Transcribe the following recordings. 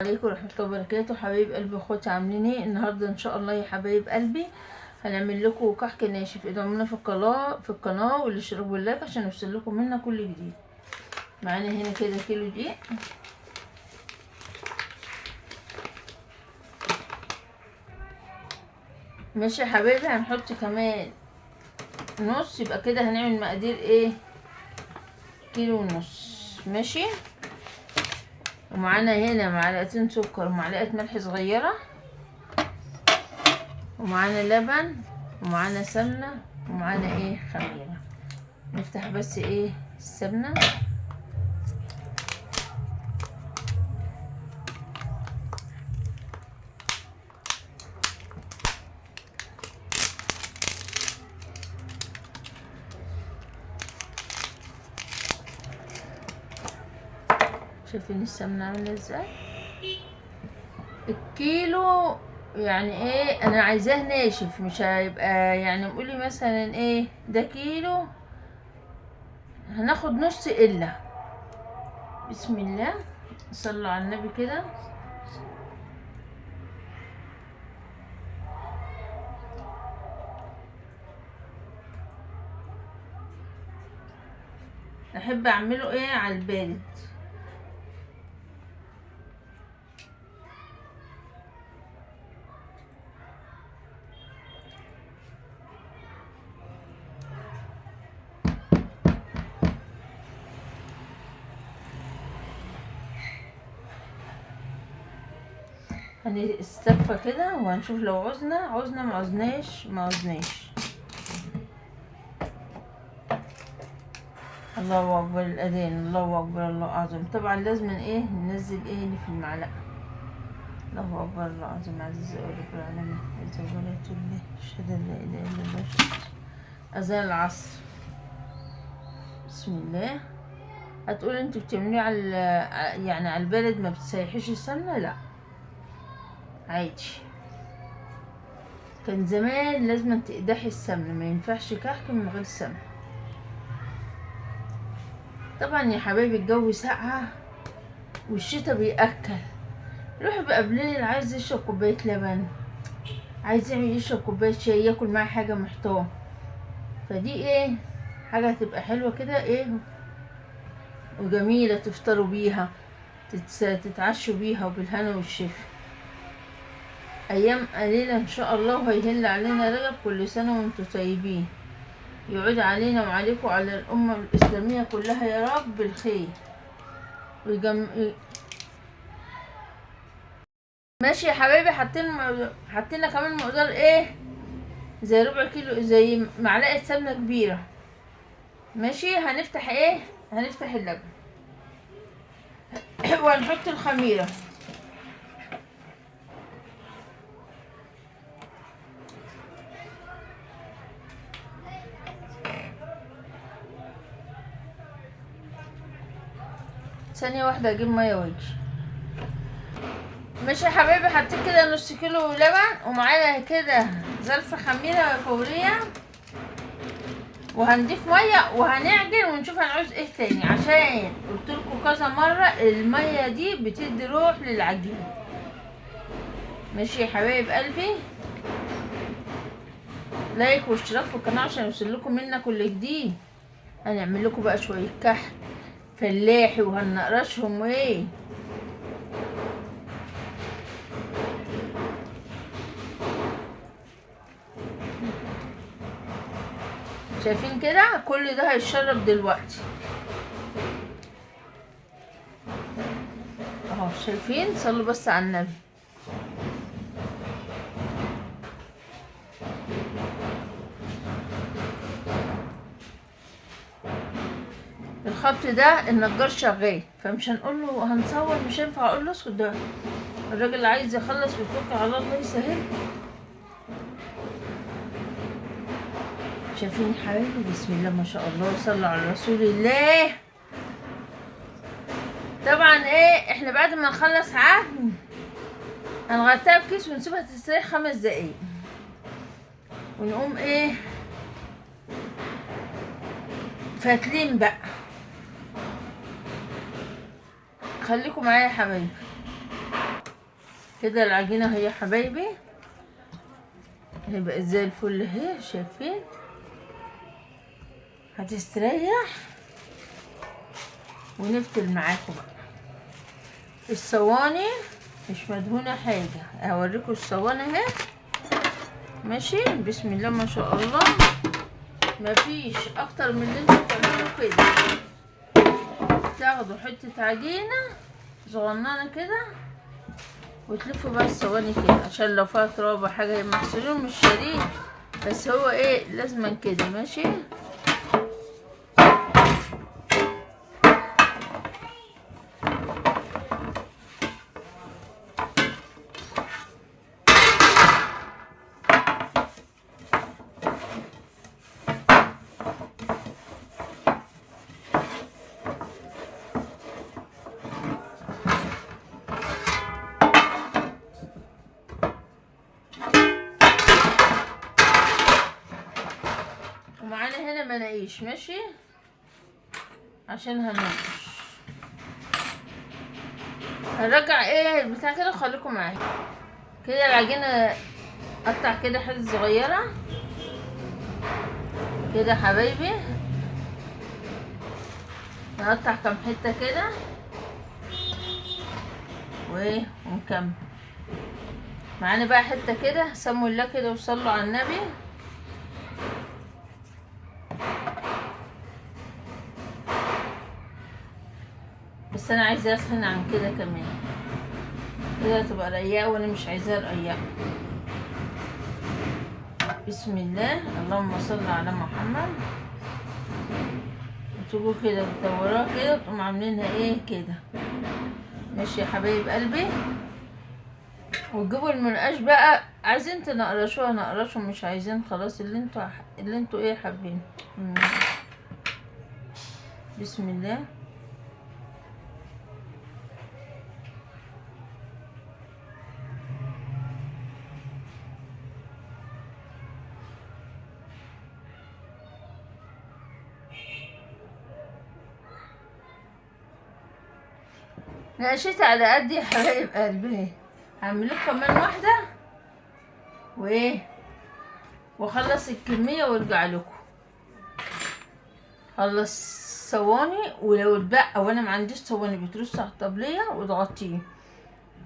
عليكم ورحمة الله وبركاته. حبايب قلبي اخواتي، عاملين ايه النهارده؟ ان شاء الله يا حبايب قلبي هنعمل لكم كحك ناشف. ادعمونا في القناة والاشتراك وال like عشان يوصل لكم منا كل جديد. معانا هنا كده كيلو دقيق، ماشي يا حبايبي. هنحط كمان نص، يبقى كده هنعمل مقادير ايه؟ كيلو ونص، ماشي. ومعانا هنا معلقتين سكر ومعلقة ملح صغيرة، ومعانا لبن، ومعانا سمنة، ومعانا ايه؟ خميرة. نفتح بس ايه السمنة. شايفين السمنة عاملة ازاي؟ الكيلو يعني ايه؟ انا عايزاه ناشف، مش هيبقى يعني قولي مثلا ايه ده كيلو، هناخد نص قلة. بسم الله، صلوا على النبي كده. احب اعمله ايه؟ على البارد. هنستكفى كده وهنشوف لو عوزنا عوزنا، ما عوزناش ما عوزناش. الله اكبر الاذان، الله اكبر الله اعظم. طبعا لازم ايه؟ ننزل ايه اللي في المعلقة. الله اكبر الله اعظم، عزيز رب العالمين، عز وجل الله، اشهد ان لا اله الا الله، اذان العصر. بسم الله. هتقول انتوا بتعملوه على يعني على البلد ما بتسيحيش السمنة؟ لا عادي، كان زمان لازم تقدحي السمنة، ما ينفعش كحك من غير سمنه. طبعا يا حبايبي الجو ساقعه والشتا بيأكل، روح بقى بالليل عايز يشرب كوباية لبن، عايز يعمل يشرب كوباية شاي، ياكل معاه حاجة محتوى، فدي ايه؟ حاجة هتبقى حلوة كده ايه وجميلة، تفطروا بيها، تتعشوا بيها، وبالهنا والشفا. ايام قليله ان شاء الله وهيهل علينا رجب. كل سنة وانتم طيبين، يعود علينا وعليكم وعلى الامة الاسلامية كلها يا رب بالخير. ماشي يا حبايبي. حطينا كمان مقدار ايه؟ زي ربع كيلو، زي معلقه سمنه كبيرة، ماشي. هنفتح ايه؟ هنفتح اللبن وهنحط الخميره. ثانية واحدة اجيب مية واجي. ماشي يا حبايبي. حطيت كده نص كيلو لبن، ومعانا كده ظرف خميرة فورية، وهنضيف مية وهنعجن ونشوف هنعوز ايه تاني، عشان قلتلكوا كذا مرة المية دي بتدي روح للعجين. ماشي يا حبايب قلبي، لايك واشتراك في القناة عشان يوصل منا كل جديد. هنعمل لكم بقى شوية كحك فلاحي وهنقرشهم ايه. شايفين كده؟ كل ده هيتشرب دلوقتي اهو. شايفين؟ صلوا بس على النبي. الخط ده النجار شغال، فمش هنقول له هنصور، مش هينفع اقول له اسكت، ده الراجل اللي عايز يخلص ويتوكل على الله يسهل. شايفين يا حبايبي؟ بسم الله ما شاء الله، صلوا على رسول الله. طبعا ايه، احنا بعد ما نخلص عجن هنغطيها بكيس ونسيبها تستريح 5 دقايق، ونقوم ايه فاتلين بقى. خليكم معايا يا حبايبي. كده العجينة هي يا حبايبي، هيبقى زي الفل اهي، شايفين؟ هتستريح ونفتل معاكم بقى. الصواني مش مدهونه حاجة، هوريكم الصواني اهي. ماشي، بسم الله ما شاء الله، مفيش اكتر من اللي انتوا بتعملوه كده. تاخدوا حتة عجينه صغننه كده وتلفوا بقى الصواني كده، عشان لو فيها تراب حاجة محصورين مش شارين، بس هو ايه لازما كده. ماشي، ومعانا هنا مناقيش. ماشي، عشان هننقش. هنرجع ايه البتاع كده، وخليكم معايا كده. العجينة قطع كده حتت صغيرة كده حبايبي، نقطع كام حتة كده وايه ونكمل. معانا بقى حتة كده، سموا الله كده وصلوا على النبي. بس انا عايزه اسخن عن كده كمان، كده تبقى رقيقه وانا مش عايزاها رقيقه. بسم الله، اللهم صل على محمد. وتجوا كده تدوروها كده، وتقوم عاملينها ايه كده. ماشي يا حبايب قلبي. وتجيبوا المنقاش بقى، عايزين تنقرشوها نقرشوا، مش عايزين خلاص اللي انتوا ايه حابين. بسم الله. نقشت على قد يا حبايب قلبي. هعمل لكم كمان واحدة وايه، واخلص الكمية وارجع لكم. خلص صواني، ولو اتبقى وانا ما عنديش صواني بترص على الطبلية وتغطيه،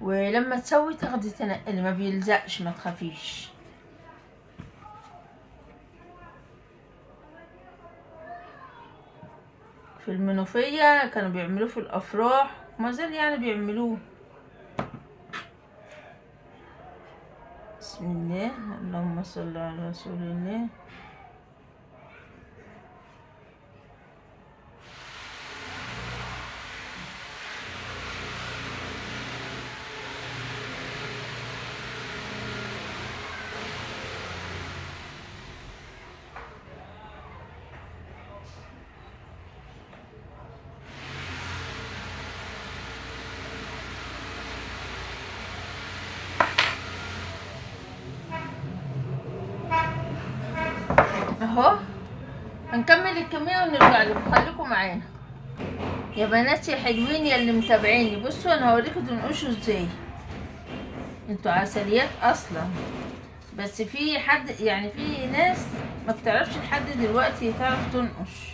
ولما تسوي تاخدي تنقلي، ما بيلزقش ما تخافيش. في المنوفية كانوا بيعملوه في الافراح، ما زال يعني بيعملوه. بسم الله، اللهم صل على رسول الله. اهو هنكمل الكمية ونرجع لكم، خليكم معانا يا بناتي يا حلوين يا اللي متابعيني. بصوا انا هوريكم تنقشوا ازاي، انتوا عسليات اصلا، بس في حد يعني في ناس ما بتعرفش لحد دلوقتي تعرف تنقش.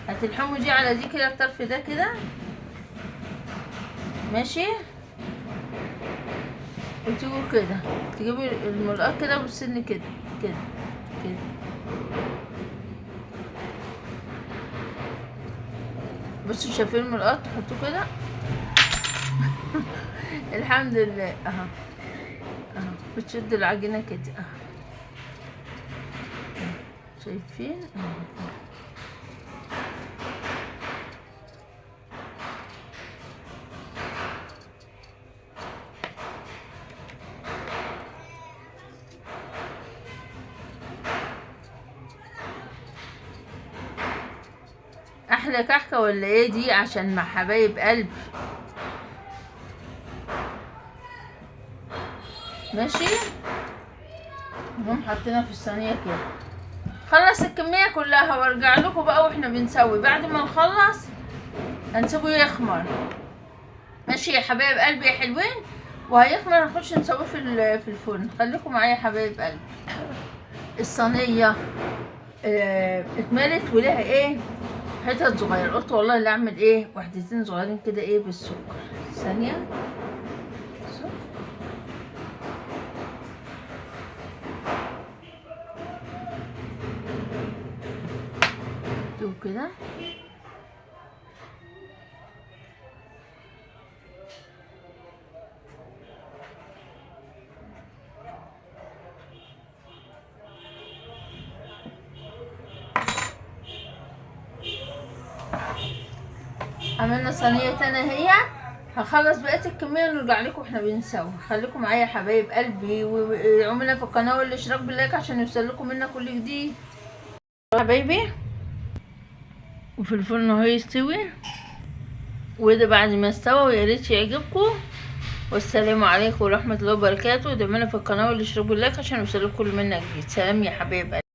هتلحموا دي على دي كده، الطرف ده كده ماشي، وتيجوا كده تجيبوا الملقاط كده والسن كده كده كده. بصوا شايفين الملقاط، تحطوه كده. الحمد لله اهو اهو، بتشد العجينة كده اهو، شايفين؟ احلى كحكه ولا ايه دي؟ عشان مع حبايب قلبي. ماشي، نقوم حاطينها في الصينية كده. خلص الكمية كلها وارجع لكم بقى واحنا بنسوي. بعد ما نخلص هنسيبه يخمر. ماشي يا حبايب قلبي يا حلوين، وهيخمر هنخش نسويه في الفرن. خليكم معايا يا حبايب قلبي. الصينية اتملت ولها ايه حتت صغيرة، قلت والله اللي اعمل ايه وحدتين صغيرين كده ايه بالسكر. ثانية كده عملنا صينية تانية هي. هخلص بقية الكمية ونرجع لكم واحنا بنسوي. خليكم معايا يا حبايب قلبي، وعملنا في القناة والاشتراك باللايك عشان يوصل لكم منا كل جديد حبايبي. وفي الفرن اهو يستوي، وده بعد ما استوى، ويا ريت يعجبكم. والسلام عليكم ورحمة الله وبركاته. ودعمونا في القناة والاشتراك باللايك عشان يوصل لكم كل منا جديد. سلام يا حبايب قلبي.